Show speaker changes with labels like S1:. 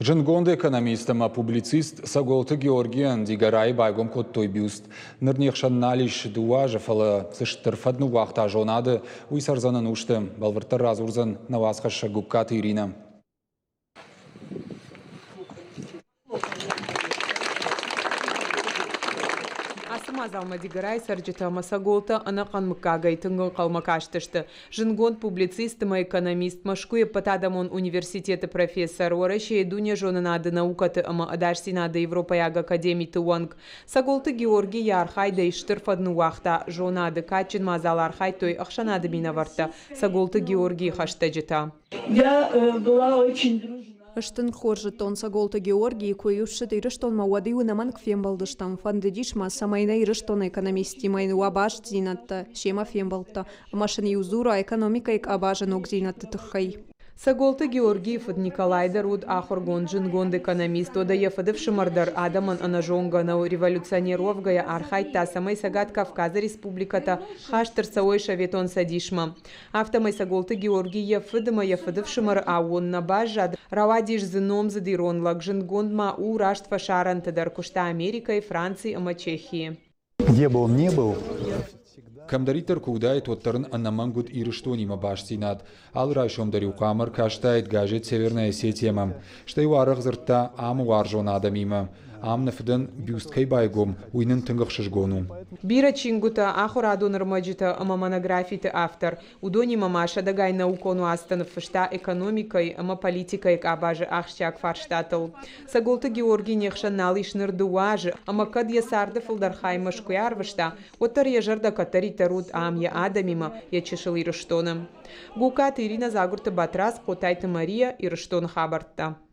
S1: Зындгонд экономист ӕмӕ публицист Цӕголты Георгийӕн Дигорайы байгом кодтой бюст. Ныр не хсӕн нал ис дыууӕ азы, фӕлӕ цы стыр фӕд ныууагъта зонады, уый цӕрдзӕн ӕнусты. Бӕлвырддӕр радзурдзӕн нӕ уацхӕссӕг Гугкаты Иринӕ.
S2: Ацы мадзалмӕ Дигорайы цӕрджытӕ ӕмӕ Цӕголтӕ ӕнӕхъӕн мыггагӕй тынг ӕнхъӕлмӕ кастысты. Зындгонд публицист ӕмӕ экономист, Мӕскуыйы ӕппӕтадӕмон университеты профессор, Уӕрӕсейы дунезонынады наукӕты ӕмӕ ӕдасдзинады Европӕйаг академиты уӕнг Цӕголты Георги йӕ архайдӕй стыр фӕд ныууагъта зонады. Кадджын мадзалы архайдтой ӕхсӕнады минӕвӕрттӕ, Цӕголты Георгийы хӕстӕджытӕ.
S3: Я была очень дружна.
S4: Ӕз тынг хорз зыдтон Цӕголты Георгийы, куы-иу ссыд Ирыстонмӕ, уӕд-иу ӕнӕмӕнг фембӕлдыстӕм. Фӕндыдис мӕ, цӕмӕй нӕ Ирыстоны экономисттимӕ йын уа бастдзинӕдтӕ, семӕ фембӕлдтӕ, ӕмӕ сын-иу дзура экономикӕйы къабазы ногдзинӕдты тыххӕй.
S2: Цӕголты Георгийы фыд Николай дӕр уыд ахуыргонд, зындгонд экономист, уӕдӕ йӕ фыдыфсымӕр дӕр адӕмӕн ӕнӕзонгӕ нӕу. Революционер уӕвгӕйӕ архайдта, цӕмӕй Цӕгат Кавказы республикӕтӕ хаст ӕрцӕуой Советон Цӕдисмӕ. Афтӕмӕй Цӕголты Георги йӕ фыд ӕмӕ йӕ фыдыфсымӕры аууон нӕ баззад, рауадис дзы номдзыд ирон лӕг, зындгонд ма у раст фӕсарӕнты дӕр, куыста Америкӕйы, Франци ӕмӕ Чехийы.
S5: Где бы он ни был,
S1: Кӕмдӕриддӕр куы уыдаид, уӕддӕр ын ӕнӕмӕнг уыд Ирыстонимӕ бастдзинад. Алы райсом дӕр-иу хъуамӕ ӕркастаид газет «Северная Осетия-мӕ». Стӕй-иу арӕх дзырдта амы уарзон адӕмимӕ. Ам нӕ фыдӕн бюст кӕй байгом, уый нын тынг ӕхсызгон у.
S2: Бирӕ чингуытӕ, ахуырадон ӕрмӕджытӕ ӕмӕ монографиты автор. Уыдонимӕ ма сӕдӕгай наукон уацтӕ ныффыста экономикӕйы ӕмӕ политикӕйы къабазы ахсджиаг фарстатыл. Цӕголты Георгий не хсӕн нал ис ныр дыууӕ азы, ӕмӕ кӕд йӕ царды фылдӕр хай Мӕскуыйы арвыста, уӕддӕр йӕ зӕрдӕ кӕддӕриддӕр уыд ам йӕ адӕмимӕ, йӕ чысыл Ирыстоны. Гукаты Иринӕ, Дзагуырты Батрадз, Хъотайты Мария, Ирыстоны хабӕрттӕ.